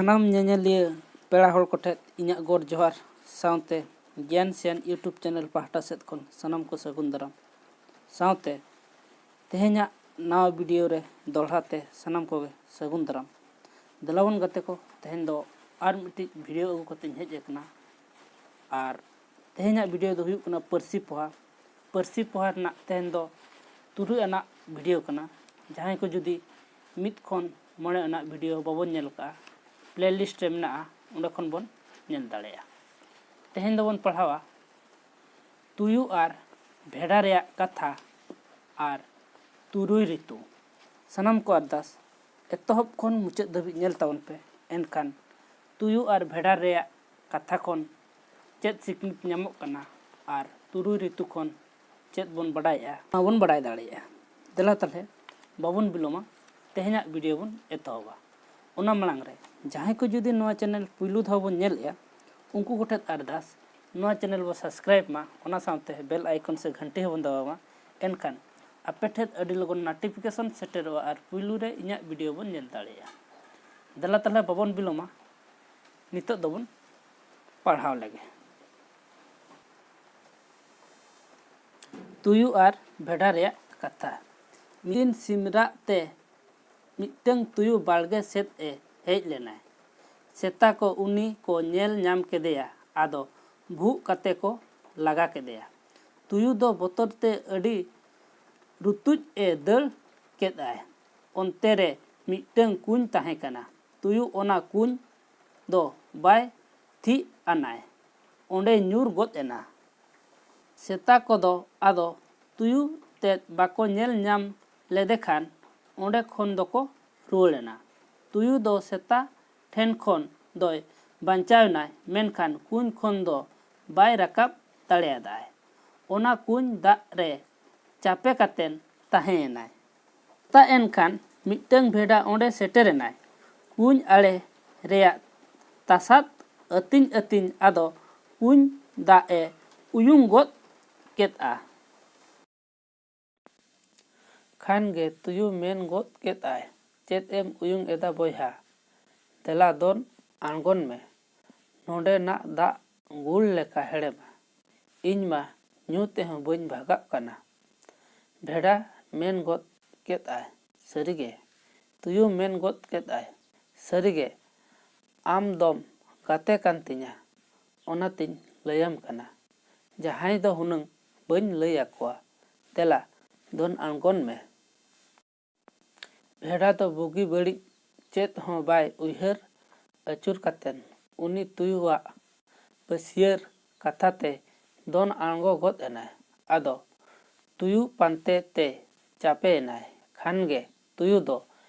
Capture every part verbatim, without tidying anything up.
ᱥᱟᱱᱟᱢ ᱧᱮᱧᱮᱞᱤᱭᱟᱹ ᱯᱮᱲᱟ ᱦᱚᱲ ᱠᱚᱴᱷᱮᱱ ᱤᱧᱟᱹᱜ ᱜᱚᱰ ᱡᱚᱦᱟᱨ ᱥᱟᱶᱛᱮ ᱜᱮᱭᱟᱱ ᱥᱮᱱ YouTube ᱪᱮᱱᱮᱞ ᱯᱟᱦᱴᱟ ᱥᱮᱫ ᱠᱷᱚᱱ ᱥᱟᱱᱟᱢ ᱠᱚ ᱥᱟᱹᱜᱩᱱ ᱫᱟᱨᱟᱢ᱾ ᱥᱟᱶᱛᱮ ᱛᱮᱦᱮᱧᱟᱜ ᱱᱟᱣᱟ ᱵᱷᱤᱰᱤᱭᱳ ᱨᱮ ᱫᱚᱦᱲᱟ ᱛᱮ ᱥᱟᱱᱟᱢ ᱠᱚᱜᱮ ᱥᱟᱹᱜᱩᱱ ᱫᱟᱨᱟᱢ᱾ ᱫᱮᱞᱟᱵᱚᱱ ᱜᱟᱛᱮ ᱠᱚ, ᱛᱮᱦᱮᱧ ᱫᱚ ᱟᱨ ᱢᱤᱫᱴᱤᱡ ᱵᱷᱤᱰᱤᱭᱳ ᱟᱹᱜᱩ ᱠᱟᱛᱮᱧ ᱦᱮᱡ ᱟᱠᱟᱱᱟ᱾ ᱟᱨ ᱛᱮᱦᱮᱧᱟᱜ ᱵᱷᱤᱰᱤᱭᱳ ᱫᱚ ᱦᱩᱭᱩᱜ ᱠᱟᱱᱟ ᱯᱟᱹᱨᱥᱤ ᱯᱚᱦᱟ᱾ ᱯᱟᱹᱨᱥᱤ ᱯᱚᱦᱟ ᱨᱮᱱᱟᱜ ᱛᱮᱦᱮᱧ ᱫᱚ ᱛᱩᱨᱩᱭ ᱟᱱᱟᱜ ᱵᱷᱤᱰᱤᱭᱳ ᱠᱟᱱᱟ᱾ ᱡᱟᱦᱟᱸᱭ ᱠᱚ ᱡᱩᱫᱤ ᱢᱤᱫ ᱠᱷᱚᱱ ᱢᱚᱬᱮ ᱟᱱᱟᱜ ᱵᱷᱤᱰᱤᱭᱳ ᱵᱟᱵᱚᱱ ᱧᱮᱞ ᱠᱟᱜᱼᱟ, ᱯᱞᱮᱞᱤᱥᱴ ᱨᱮ ᱢᱮᱱᱟᱜᱼᱟ, ᱚᱸᱰᱮ ᱠᱷᱚᱱ ᱵᱚᱱ ᱧᱮᱞ ᱫᱟᱲᱮᱭᱟᱜᱼᱟ᱾ ᱛᱮᱦᱮᱧ ᱫᱚᱵᱚᱱ ᱯᱟᱲᱦᱟᱣᱟ ᱛᱩᱭᱩ ᱟᱨ ᱵᱷᱮᱰᱟ ᱨᱮᱭᱟᱜ ᱠᱟᱛᱷᱟ ᱟᱨ ᱛᱩᱨᱩᱭ ᱨᱤᱛᱩ᱾ ᱥᱟᱱᱟᱢ ᱠᱚ ᱟᱨᱫᱟᱥ, ᱮᱛᱚᱦᱚᱵ ᱠᱷᱚᱱ ᱢᱩᱪᱟᱹᱫ ᱫᱷᱟᱹᱵᱤᱡ ᱧᱮᱞ ᱛᱟᱵᱚᱱ ᱯᱮ᱾ ᱮᱱᱠᱷᱟᱱ ᱛᱩᱭᱩ ᱟᱨ ᱵᱷᱮᱰᱟ ᱨᱮᱭᱟᱜ ᱠᱟᱛᱷᱟ ᱠᱷᱚᱱ ᱪᱮᱫ ᱥᱤᱠᱷᱱᱟᱹᱛ ᱧᱟᱢᱚᱜ ᱠᱟᱱᱟ ᱟᱨ ᱛᱩᱨᱩᱭ ᱨᱤᱛᱩ ᱠᱷᱚᱱ ᱪᱮᱫ ᱵᱚᱱ ᱵᱟᱰᱟᱭᱮᱜᱼᱟ, ᱚᱱᱟ ᱵᱚᱱ ᱵᱟᱰᱟᱭ ᱫᱟᱲᱮᱭᱟᱜᱼᱟ᱾ ᱫᱮᱞᱟ ᱛᱟᱦᱞᱮ, ᱵᱟᱵᱚᱱ ᱵᱤᱞᱚᱢᱟ, ᱛᱮᱦᱮᱧᱟᱜ ᱵᱷᱤᱰᱤᱭᱳ ᱵᱚᱱ ᱮᱛᱚᱦᱚᱵᱟ᱾ ᱚᱱᱟ ᱢᱟᱲᱟᱝ ᱨᱮ ᱡᱟᱦᱟᱸᱭ ᱠᱚ ᱡᱩᱫᱤ ᱱᱚᱣᱟ ᱪᱮᱱᱮᱞ ᱯᱩᱭᱞᱩ ᱫᱷᱟᱣ ᱵᱚᱱ ᱧᱮᱞᱮᱜᱼᱟ, ᱩᱱᱠᱩ ᱠᱚᱴᱷᱮᱱ ᱟᱨᱫᱟᱥ, ᱱᱚᱣᱟ ᱪᱮᱱᱮᱞ ᱵᱚ ᱥᱟᱵᱥᱠᱨᱟᱭᱤᱵᱽ ᱢᱟ, ᱚᱱᱟ ᱥᱟᱶᱛᱮ ᱵᱮᱞ ᱟᱭᱠᱚᱱ ᱥᱮ ᱜᱷᱟᱱᱴᱤ ᱦᱚᱸᱵᱚᱱ ᱫᱟᱵᱟᱣ ᱢᱟ᱾ ᱮᱱᱠᱷᱟᱱ ᱟᱯᱮ ᱴᱷᱮᱱ ᱟᱹᱰᱤ ᱞᱚᱜᱚᱱ ᱱᱳᱴᱤᱯᱷᱤᱠᱮᱥᱚᱱ ᱥᱮᱴᱮᱨᱚᱜᱼᱟ ᱟᱨ ᱯᱩᱭᱞᱩ ᱨᱮ ᱤᱧᱟᱹᱜ ᱵᱷᱤᱰᱤᱭᱳ ᱵᱚᱱ ᱧᱮᱞ ᱫᱟᱲᱮᱭᱟᱜᱼᱟ᱾ ᱫᱮᱞᱟ ᱛᱟᱦᱞᱮ, ᱵᱟᱵᱚᱱ ᱵᱤᱞᱚᱢᱟ, ᱱᱤᱛᱚᱜ ᱫᱚᱵᱚᱱ ᱯᱟᱲᱦᱟᱣ ᱞᱮᱜᱮ᱾ ᱛᱩᱭᱩ ᱟᱨ ᱵᱷᱮᱰᱟ ᱨᱮᱭᱟᱜ ᱠᱟᱛᱷᱟ᱾ ᱢᱤᱫ ᱫᱤᱱ ᱥᱤᱢᱨᱟᱜ ᱛᱮ ᱢᱤᱫᱴᱟᱹᱝ ᱛᱩᱭᱩ ᱵᱟᱲᱜᱮ ᱥᱮᱫ ᱮ ᱦᱮᱡ ᱞᱮᱱᱟᱭ᱾ ᱥᱮᱛᱟ ᱠᱚ ᱩᱱᱤ ᱠᱚ ᱧᱮᱞ ᱧᱟᱢ ᱠᱮᱫᱮᱭᱟ, ᱟᱫᱚ ᱵᱷᱩᱜ ᱠᱟᱛᱮ ᱠᱚ ᱞᱟᱜᱟ ᱠᱮᱫᱮᱭᱟ᱾ ᱛᱩᱭᱩ ᱫᱚ ᱵᱚᱛᱚᱨ ᱛᱮ ᱟᱹᱰᱤ ᱨᱩᱛᱩᱡ ᱮ ᱫᱟᱹᱲ ᱠᱮᱫᱟᱭ᱾ ᱚᱱᱛᱮ ᱨᱮ ᱢᱤᱫᱴᱟᱹᱝ ᱠᱩᱧ ᱛᱟᱦᱮᱸ ᱠᱟᱱᱟ᱾ ᱛᱩᱭᱩ ᱚᱱᱟ ᱠᱩᱧ ᱫᱚ ᱵᱟᱭ ᱛᱷᱤᱜ ᱟᱱᱟᱭ, ᱚᱸᱰᱮ ᱧᱩᱨ ᱜᱚᱫ ᱮᱱᱟ᱾ ᱥᱮᱛᱟ ᱠᱚᱫᱚ ᱟᱫᱚ ᱛᱩᱭᱩ ᱛᱮᱫ ᱵᱟᱠᱚ ᱧᱮᱞ ᱧᱟᱢ ᱞᱮᱫᱮ ᱠᱷᱟᱱ ᱚᱸᱰᱮ ᱠᱷᱚᱱ ᱫᱚᱠᱚ ᱨᱩᱣᱟᱹᱲ ᱮᱱᱟ᱾ ᱛᱩᱭᱩ ᱫᱚ ᱥᱮᱛᱟ ᱴᱷᱮᱱ ᱠᱷᱚᱱ ᱫᱚᱭ ᱵᱟᱧᱪᱟᱣ ᱮᱱᱟᱭ, ᱢᱮᱱᱠᱷᱟᱱ ᱠᱩᱧ ᱠᱷᱚᱱ ᱫᱚ ᱵᱟᱭ ᱨᱟᱠᱟᱵ ᱫᱟᱲᱮᱭᱟᱫᱟᱭ᱾ ᱚᱱᱟ ᱠᱩᱧ ᱫᱟᱜ ᱨᱮ ᱪᱟᱯᱮ ᱠᱟᱛᱮᱱ ᱛᱟᱦᱮᱸ ᱮᱱᱟᱭ᱾ ᱥᱮᱛᱟᱜ ᱮᱱ ᱠᱷᱟᱱ ᱢᱤᱫᱴᱟᱹᱝ ᱵᱷᱮᱰᱟ ᱚᱸᱰᱮ ᱥᱮᱴᱮᱨ ᱮᱱᱟᱭ᱾ ᱠᱩᱧ ᱟᱲᱮ ᱨᱮᱭᱟᱜ ᱛᱟᱥᱟᱫ ᱟᱹᱛᱤᱧ ᱟᱹᱛᱤᱧ ᱟᱫᱚ ᱠᱩᱧ ᱫᱟᱜ ᱮ ᱩᱭᱩᱝ ᱜᱚᱫ ᱠᱮᱫᱼᱟ᱾ ᱠᱷᱟᱱ ᱜᱮ ᱛᱩᱭᱩ ᱢᱮᱱ ᱜᱚᱫ ᱠᱮᱫᱼᱟᱭ, "ᱪᱮᱫ ᱮᱢ ᱩᱭᱩᱝ ᱮᱫᱟ ᱵᱚᱭᱦᱟ?" ᱫᱮᱞᱟ ᱫᱚᱱ ᱟᱬᱜᱚᱱ ᱢᱮ, ᱱᱚᱰᱮᱱᱟᱜ ᱫᱟᱜ ᱜᱩᱲ ᱞᱮᱠᱟ ᱦᱮᱲᱮᱢᱟ, ᱤᱧ ᱢᱟ ᱧᱩ ᱛᱮᱦᱚᱸ ᱵᱟᱹᱧ ᱵᱷᱟᱜᱟᱜ ᱠᱟᱱᱟ᱾ ᱵᱷᱮᱰᱟ ᱢᱮᱱ ᱜᱚᱫ ᱠᱮᱫ ᱟᱭ, ᱥᱟᱹᱨᱤᱜᱮ᱾ ᱛᱩᱭᱩ ᱢᱮᱱ ᱜᱚᱫ ᱠᱮᱫ ᱟᱭ, ᱥᱟᱹᱨᱤᱜᱮ, ᱟᱢ ᱫᱚᱢ ᱜᱟᱛᱮ ᱠᱟᱱ ᱛᱤᱧᱟ, ᱚᱱᱟᱛᱤᱧ ᱞᱟᱹᱭᱟᱢ ᱠᱟᱱᱟ᱾ ᱡᱟᱦᱟᱸᱭ ᱫᱚ ᱦᱩᱱᱟᱹᱝ ᱵᱟᱹᱧ ᱞᱟᱹᱭ ᱟᱠᱚᱣᱟ, ᱫᱮᱞᱟ ᱫᱚᱱ ᱟᱬᱜᱚᱱ ᱢᱮ᱾ ᱵᱷᱮᱰᱟ ᱫᱚ ᱵᱩᱜᱤ ᱵᱟᱹᱲᱤᱡ ᱪᱮᱫ ᱦᱚᱸ ᱵᱟᱭ ᱩᱭᱦᱟᱹᱨ ᱟᱹᱪᱩᱨ ᱠᱟᱛᱮᱱ ᱩᱱᱤ ᱛᱩᱭᱩᱣᱟᱜ ᱯᱟᱹᱥᱭᱟᱹᱨ ᱠᱟᱛᱷᱟ ᱛᱮ ᱫᱚᱱ ᱟᱬᱜᱚ ᱜᱚᱫ ᱮᱱᱟᱭ᱾ ᱟᱫᱚ ᱛᱩᱭᱩ ᱯᱟᱱᱛᱮ ᱛᱮ ᱪᱟᱯᱮ ᱮᱱᱟᱭ᱾ ᱠᱷᱟᱱ ᱜᱮ ᱛᱩᱭᱩ ᱫᱚ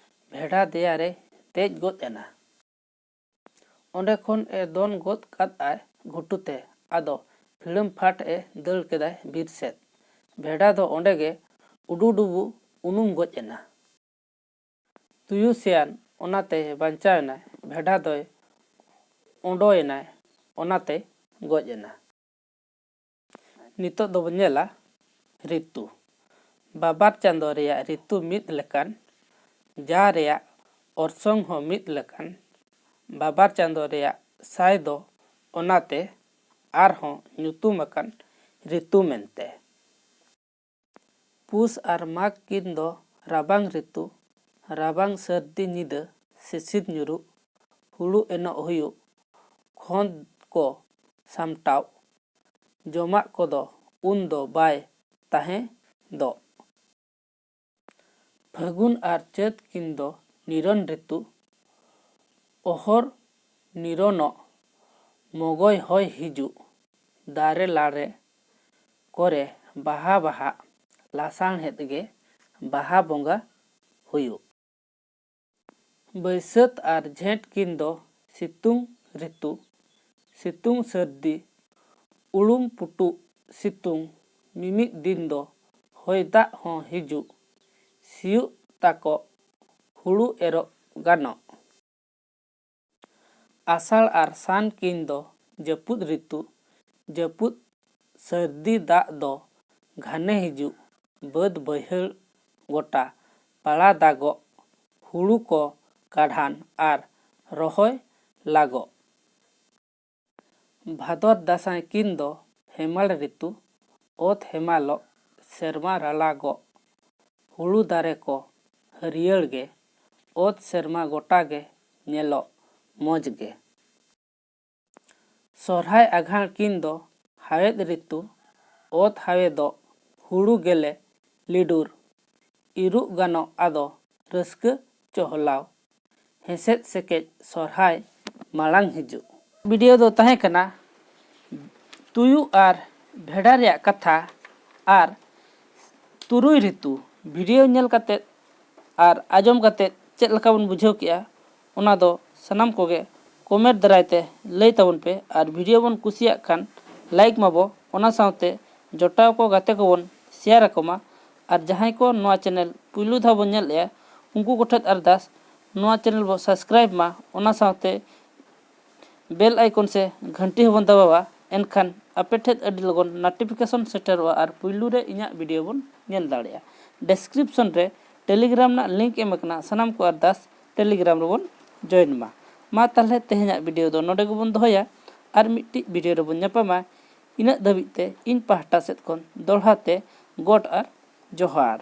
ᱵᱷᱮᱰᱟ ᱫᱮᱭᱟ ᱨᱮ ᱫᱮᱡ ᱜᱚᱫ ᱮᱱᱟ᱾ ᱚᱸᱰᱮ ᱠᱷᱚᱱ ᱮ ᱫᱚᱱ ᱜᱚᱫ ᱠᱟᱫ ᱟᱭ ᱜᱷᱩᱴᱩ ᱛᱮ, ᱟᱫᱚ ᱯᱷᱤᱲᱟᱹᱢ ᱯᱷᱟᱴ ᱮ ᱫᱟᱹᱲ ᱠᱮᱫᱟᱭ ᱵᱤᱨ ᱥᱮᱫ᱾ ᱵᱷᱮᱰᱟ ᱫᱚ ᱚᱸᱰᱮ ᱜᱮ ᱩᱰᱩᱰᱩᱵᱩ ᱩᱱᱩᱢ ᱜᱚᱡ ᱮᱱᱟ᱾ ᱛᱩᱭᱩ ᱥᱮᱭᱟᱱ ᱚᱱᱟᱛᱮ ᱵᱟᱧᱪᱟᱣ ᱮᱱᱟᱭ, ᱵᱷᱮᱰᱟ ᱫᱚᱭ ᱚᱸᱰᱚᱭᱮᱱᱟᱭ, ᱚᱱᱟᱛᱮ ᱜᱚᱡ ᱮᱱᱟ᱾ ᱱᱤᱛᱚᱜ ᱫᱚᱵᱚᱱ ᱧᱮᱞᱟ ᱨᱤᱛᱩ᱾ ᱵᱟᱵᱟᱨ ᱪᱟᱸᱫᱚ ᱨᱮᱭᱟᱜ ᱨᱤᱛᱩ ᱢᱤᱫ ᱞᱮᱠᱟᱱ, ᱡᱟ ᱨᱮᱭᱟᱜ ᱚᱨᱥᱚᱝ ᱦᱚᱸ ᱢᱤᱫ ᱞᱮᱠᱟᱱ, ᱵᱟᱵᱟᱨ ᱪᱟᱸᱫᱚ ᱨᱮᱭᱟᱜ ᱥᱟᱭ ᱫᱚ ᱚᱱᱟᱛᱮ ᱟᱨᱦᱚᱸ ᱧᱩᱛᱩᱢ ᱟᱠᱟᱱ ᱨᱤᱛᱩ ᱢᱮᱱᱛᱮ᱾ ᱯᱩᱥ ᱟᱨ ᱢᱟᱜᱽ ᱠᱤᱱ ᱫᱚ ᱨᱟᱵᱟᱝ ᱨᱤᱛᱩ, ᱨᱟᱵᱟᱝ ᱥᱟᱹᱨᱫᱤ ᱧᱤᱫᱟᱹ, ᱥᱤᱥᱤᱨ ᱧᱩᱨᱩᱜ, ᱦᱩᱲᱩ ᱮᱱᱚᱜ ᱦᱩᱭᱩᱜ, ᱠᱷᱚᱸᱫ ᱠᱚ ᱥᱟᱢᱴᱟᱣ, ᱡᱚᱢᱟᱜ ᱠᱚᱫᱚ ᱩᱱ ᱫᱚ ᱵᱟᱭ ᱛᱟᱦᱮᱸ ᱫᱚᱜ᱾ ᱯᱷᱟᱹᱜᱩᱱ ᱟᱨ ᱪᱟᱹᱛ ᱠᱤᱱ ᱫᱚ ᱱᱤᱨᱚᱱ ᱨᱤᱛᱩ, ᱚᱦᱚᱨ ᱱᱤᱨᱚᱱᱚᱜ, ᱢᱚᱜᱚᱭ ᱦᱚᱭ ᱦᱤᱡᱩᱜ, ᱫᱟᱨᱮ ᱞᱟᱲᱮ ᱠᱚᱨᱮ ᱵᱟᱦᱟ ᱵᱟᱦᱟᱜ, ᱞᱟᱥᱟᱬᱦᱮᱫ ᱜᱮ ᱵᱟᱦᱟ ᱵᱚᱸᱜᱟ ᱦᱩᱭᱩᱜ᱾ ᱵᱟᱹᱭᱥᱟᱹᱛ ᱟᱨ ᱡᱷᱮᱸᱴ ᱠᱤᱱ ᱫᱚ ᱥᱤᱛᱩᱝ ᱨᱤᱛᱩ, ᱥᱤᱛᱩᱝ ᱥᱟᱹᱨᱫᱤ, ᱩᱲᱩᱢ ᱯᱩᱴᱩᱜ ᱥᱤᱛᱩᱝ, ᱢᱤᱢᱤᱫ ᱫᱤᱱ ᱫᱚ ᱦᱚᱭ ᱫᱟᱜ ᱦᱚᱸ ᱦᱤᱡᱩᱜ, ᱥᱤᱭᱩᱜ ᱛᱟᱠᱚ, ᱦᱩᱲᱩ ᱮᱨᱚᱜ ᱜᱟᱱᱚᱜ᱾ ᱟᱥᱟᱲ ᱟᱨ ᱥᱟᱱ ᱠᱤᱱ ᱫᱚ ᱡᱟᱹᱯᱩᱫ ᱨᱤᱛᱩ, ᱡᱟᱹᱯᱩᱫ ᱥᱟᱹᱨᱫᱤ ᱫᱟᱜ ᱫᱚ ᱜᱷᱟᱱᱮ ᱦᱤᱡᱩᱜ, ᱵᱟᱹᱫᱽ ᱵᱟᱹᱭᱦᱟᱹᱲ ᱜᱚᱴᱟ ᱯᱟᱲᱟ ᱫᱟᱜᱚᱜ, ᱦᱩᱲᱩ ᱠᱚ ᱠᱟᱰᱷᱟᱱ ᱟᱨ ᱨᱚᱦᱚᱭ ᱞᱟᱜᱚᱜ᱾ ᱵᱷᱟᱫᱚᱨ ᱫᱟᱸᱥᱟᱭ ᱠᱤᱱ ᱫᱚ ᱦᱮᱢᱟᱞ ᱨᱤᱛᱩ, ᱚᱛ ᱦᱮᱢᱟᱞᱚᱜ, ᱥᱮᱨᱢᱟ ᱨᱟᱞᱟᱜᱚᱜ, ᱦᱩᱲᱩ ᱫᱟᱨᱮ ᱠᱚ ᱦᱟᱹᱨᱭᱟᱹᱲ ᱜᱮ, ᱚᱛ ᱥᱮᱨᱢᱟ ᱜᱚᱴᱟ ᱜᱮ ᱧᱮᱞᱚᱜ ᱢᱚᱡᱽ ᱜᱮ᱾ ᱥᱚᱨᱦᱟᱭ ᱟᱜᱷᱟᱬ ᱠᱤᱱ ᱫᱚ ᱦᱟᱣᱮᱫ ᱨᱤᱛᱩ, ᱚᱛ ᱦᱟᱣᱮᱫᱚᱜ, ᱦᱩᱲᱩ ᱜᱮᱞᱮ, ᱞᱤᱰᱩᱨ, ᱤᱨᱩᱜ ᱜᱟᱱᱚᱜ ᱟᱫᱚ ᱨᱟᱹᱥᱠᱟᱹ ᱪᱚᱦᱞᱟᱣ, ᱦᱮᱸᱥᱮᱡ ᱥᱮᱠᱮᱡ ᱥᱚᱨᱦᱟᱭ ᱢᱟᱲᱟᱝ ᱦᱤᱡᱩᱜ᱾ ᱵᱷᱤᱰᱤᱭᱳ ᱫᱚ ᱛᱟᱦᱮᱸ ᱠᱟᱱᱟ ᱛᱩᱭᱩ ᱟᱨ ᱵᱷᱮᱰᱟ ᱨᱮᱭᱟᱜ ᱠᱟᱛᱷᱟ ᱟᱨ ᱛᱩᱨᱩᱭ ᱨᱤᱛᱩ᱾ ᱵᱷᱤᱰᱤᱭᱳ ᱧᱮᱞ ᱠᱟᱛᱮᱫ ᱟᱨ ᱟᱸᱡᱚᱢ ᱠᱟᱛᱮᱫ ᱪᱮᱫ ᱞᱮᱠᱟ ᱵᱚᱱ ᱵᱩᱡᱷᱟᱹᱣ ᱠᱮᱜᱼᱟ, ᱚᱱᱟ ᱫᱚ ᱥᱟᱱᱟᱢ ᱠᱚᱜᱮ ᱠᱚᱢᱮᱱᱴ ᱫᱟᱨᱟᱭ ᱛᱮ ᱞᱟᱹᱭ ᱛᱟᱵᱚᱱ ᱯᱮ᱾ ᱟᱨ ᱵᱷᱤᱰᱤᱭᱳ ᱵᱚᱱ ᱠᱩᱥᱤᱭᱟᱜ ᱠᱷᱟᱱ ᱞᱟᱭᱤᱠ ᱢᱟᱵᱚ, ᱚᱱᱟ ᱥᱟᱶᱛᱮ ᱡᱚᱴᱟᱣ ᱠᱚ ᱜᱟᱛᱮ ᱠᱚᱵᱚᱱ ᱥᱮᱭᱟᱨ ᱟᱠᱚ ᱢᱟ᱾ ᱟᱨ ᱡᱟᱦᱟᱸᱭ ᱠᱚ ᱱᱚᱣᱟ ᱪᱮᱱᱮᱞ ᱯᱩᱭᱞᱩ ᱫᱷᱟᱣ ᱵᱚᱱ ᱧᱮᱞᱮᱜᱼᱟ, ᱩᱱᱠᱩ ᱠᱚᱴᱷᱮᱱ ᱟᱨᱫᱟᱥ, ᱱᱚᱣᱟ ᱪᱮᱱᱮᱞ ᱵᱚ ᱥᱟᱵᱥᱠᱨᱟᱭᱤᱵ ᱢᱟ, ᱚᱱᱟ ᱥᱟᱶᱛᱮ ᱵᱮᱞ ᱟᱭᱠᱚᱱ ᱥᱮ ᱜᱷᱟᱱᱴᱤ ᱦᱚᱸᱵᱚᱱ ᱫᱟᱵᱟᱣᱟ᱾ ᱮᱱᱠᱷᱟᱱ ᱟᱯᱮ ᱴᱷᱮᱱ ᱟᱹᱰᱤ ᱞᱚᱜᱚᱱ ᱱᱳᱴᱤᱯᱷᱤᱠᱮᱥᱚᱱ ᱥᱮᱴᱮᱨᱚᱜᱼᱟ ᱟᱨ ᱯᱩᱭᱞᱩ ᱨᱮ ᱤᱧᱟᱹᱜ ᱵᱷᱤᱰᱤᱭᱳ ᱵᱚᱱ ᱧᱮᱞ ᱫᱟᱲᱮᱭᱟᱜᱼᱟ᱾ ᱰᱮᱥᱠᱨᱤᱯᱥᱚᱱ ᱨᱮ ᱴᱮᱞᱤᱜᱨᱟᱢ ᱨᱮᱱᱟᱜ ᱞᱤᱝᱠ ᱮᱢ ᱟᱠᱟᱱᱟ, ᱥᱟᱱᱟᱢ ᱠᱚ ᱟᱨᱫᱟᱥ ᱴᱮᱞᱤᱜᱨᱟᱢ ᱨᱮᱵᱚᱱ ᱡᱚᱭᱮᱱ ᱢᱟ᱾ ᱢᱟ ᱛᱟᱦᱚᱞᱮ ᱛᱮᱦᱮᱧᱟᱜ ᱵᱷᱤᱰᱤᱭᱳ ᱫᱚ ᱱᱚᱰᱮ ᱜᱮᱵᱚᱱ ᱫᱚᱦᱚᱭᱟ, ᱟᱨ ᱢᱤᱫᱴᱤᱡ ᱵᱷᱤᱰᱤᱭᱳ ᱨᱮᱵᱚᱱ ᱧᱟᱯᱟᱢᱟ᱾ ᱤᱱᱟᱹᱜ ᱫᱷᱟᱹᱵᱤᱡ ᱛᱮ ᱤᱧ ᱯᱟᱦᱴᱟ ᱥᱮᱫ ᱠᱷᱚᱱ ᱫᱚᱦᱲᱟ ᱛᱮ ᱜᱚᱰ ᱟᱨ ᱡᱚᱦᱟᱨ᱾